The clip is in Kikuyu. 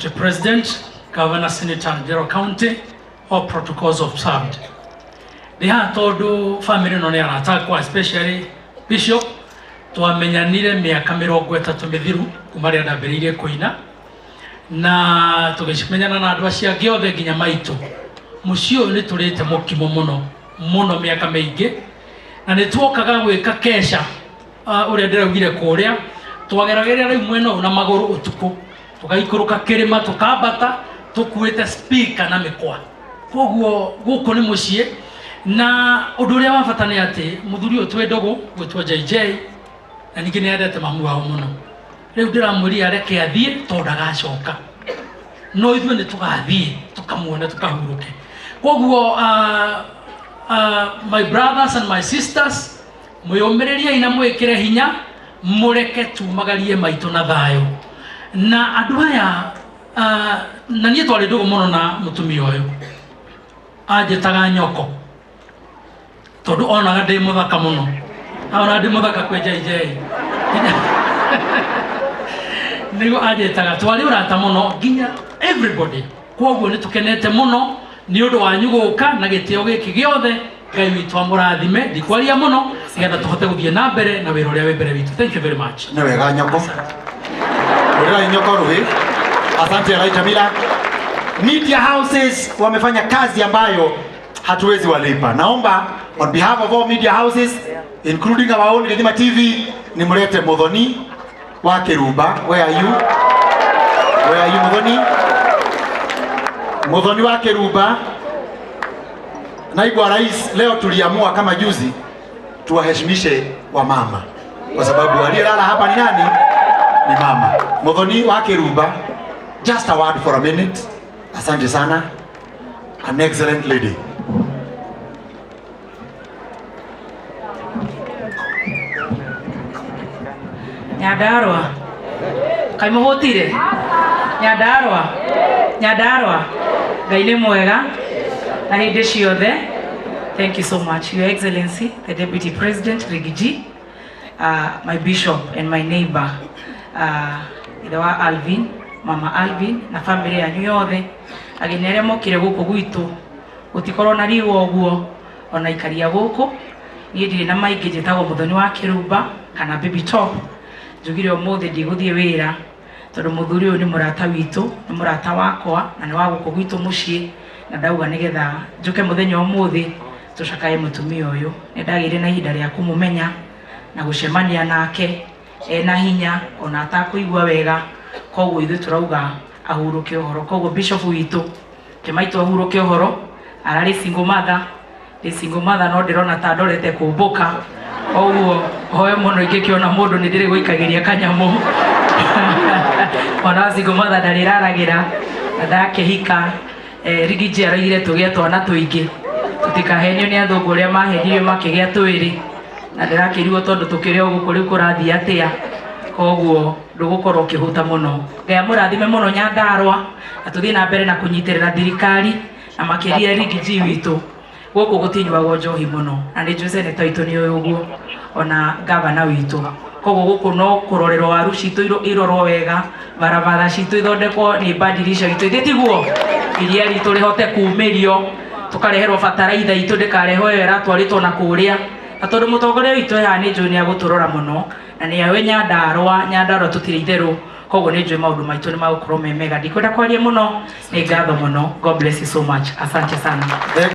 Deputy President, Governor, Senator, and General County, all protocols observed. Ndĩ haha tondũ family ĩno nĩ arata akwa, especially Bishop, twamenyanire mĩaka 30 mĩthiru kuma rĩrĩa ndambĩrĩirie kũina na tũgĩmenyana na andũ acio angĩ othe nginya maitũ. Mũciĩ ũyũ nĩ tũrĩte mũkimo mũno mũno mĩaka mĩingĩ na nĩ tuokaga gwĩka kesha ũrĩa ndĩraugire kũrĩa twageragĩra rĩu mwena ũyũ na magũrũ ũtukũ tũgaikũrũka kĩrĩma tũkambata tũkuĩte speaker na mĩkwa. Koguo gũkũ nĩ mũciĩ na ũndũ ũrĩa wa bata nĩ atĩ mũthuri ũyũ twĩ ndũgũ gwĩtwo JJ na ningĩ nĩ endete mamu wao mũno. Rĩu ndĩramwĩrire areke athiĩ tondũ ndagacoka, no ithuĩ nĩ tũgathiĩ tũkamuone tũkahurũke. Koguo my brothers and my sisters, mwĩyũmĩrĩriei na mwĩkĩre hinya, mũreke tumagarie maitũ na thayũ. Na andũ aya na niĩ twarĩ ndũgũ mũno na mũtumia ũyũ, anjĩtaga nyoko tondũ onaga ndĩ mũthaka mũno, onaga ndĩ mũthaka kwĩ JJ nĩguo anjĩtaga. Twarĩ ũrata mũno nginya everybody. Koguo nĩ tũkenete mũno nĩ ũndũ wanyu gũka na gĩtĩo gĩkĩ gĩothe. Ngai witũ amũrathime. Ndikwaria mũno nĩgetha tũhote gũthiĩ na mbere na wĩra ũrĩa wĩ mbere witũ. Thank you very much. Nĩ wega nyoko. Ũrĩrai nyoko rũhĩ. Asante Elijah Mila. Media houses wamefanya kazi ambayo hatuwezi walipa. Naomba on behalf of all media houses including our own Githima TV nimlete Muthoni wa Kirumba. Where are you? Where are you Muthoni? Muthoni wa Kirumba. Naibu wa Rais, leo tuliamua kama juzi tuwaheshimishe wamama kwa sababu aliyelala hapa ni nani? Ni mama. Muthoni wa Kirumba, just a word for a minute. Asante sana. An excellent lady. Nyandarua kaĩ mũhũtire? Nyandarua, Nyandarua, Ngai nĩ mwega na hĩndĩ ciothe. Thank you so much, Your Excellency, the Deputy President Rigiji, my bishop and my neighbor, ithe wa Alvin, Mama Alvin na family yanyu yothe, ageni arĩa mokire gũkũ gwitũ, gũtikorwo na riũa ũguo ona ikaria gũkũ. Niĩ ndirĩ na maingĩ, njĩtagwo Muthoni wa Kĩrumba kana Baby Top. Njugire ũmũthĩ ndigũthiĩ wĩra tondũ mũthuri ũyũ nĩ mũrata witũ, nĩ mũrata wakwa na nĩ wa gũkũ gwitũ mũciĩ, na ndauga nĩgetha njũke mũthenya ũmũthĩ tũcakaye mũtumia ũyũ. Nĩ ndagĩire na ihinda rĩa kũmũmenya na gũcemania nake ena hinya ona atakũigua wega, koguo ithuĩ tũrauga ahurũke ũhoro. Koguo bishop witũ kĩmaitũ ahurũke ũhoro, ararĩ single mother, ndĩ single mother no ndĩrona ta ndorete kũmbũka, koguo hoe mũno ingĩkĩona mũndũ nĩ ndĩrĩgũikagĩria kanyamũ. Mwana wa single mother ndarĩraragĩra na ndakĩhika. Rigiji araugire tũgĩe twana tũingĩ, tũtikahenio nĩ athũngũ ũrĩa mahenirio makĩgĩa twĩrĩ, na ndĩrakĩrigwo tondũ tũkĩrĩ o gũkũ rĩu kũrathiĩ atĩa, koguo ndũgũkorwo ũkĩhũta mũno. Ngai amũrathime mũno Nyandarua, na tũthiĩ na mbere na kũnyitĩrĩra thirikari na makĩria Rigiji witũ. Gũkũ gũtinyuagwo njohi mũno na nĩ njũĩ seneta witũ nĩ ũĩ ũguo ona gavana witũ, koguo gũkũ no kũrorerwo waru citũ irorwo wega, barabara citũ ithondekwo nĩ badirisha witũ ithe tiguo, iria ritũ rĩhote kumĩrio, tũkareherwo bataraitha itũ ndĩkarehwo ĩyo ĩratwarĩtwo na kũrĩa, na tondũ mũtongoria witũ haha nĩ njũĩ nĩ agũtũrora mũno na nĩ oĩ Nyandarua, Nyandarua tũtirĩ itherũ, koguo nĩ njũĩ maũndũ maitũ nĩ magũkorwo me mega. Ndikwenda kwaria mũno, nĩ ngatho mũno. God bless you so much. Asante sana.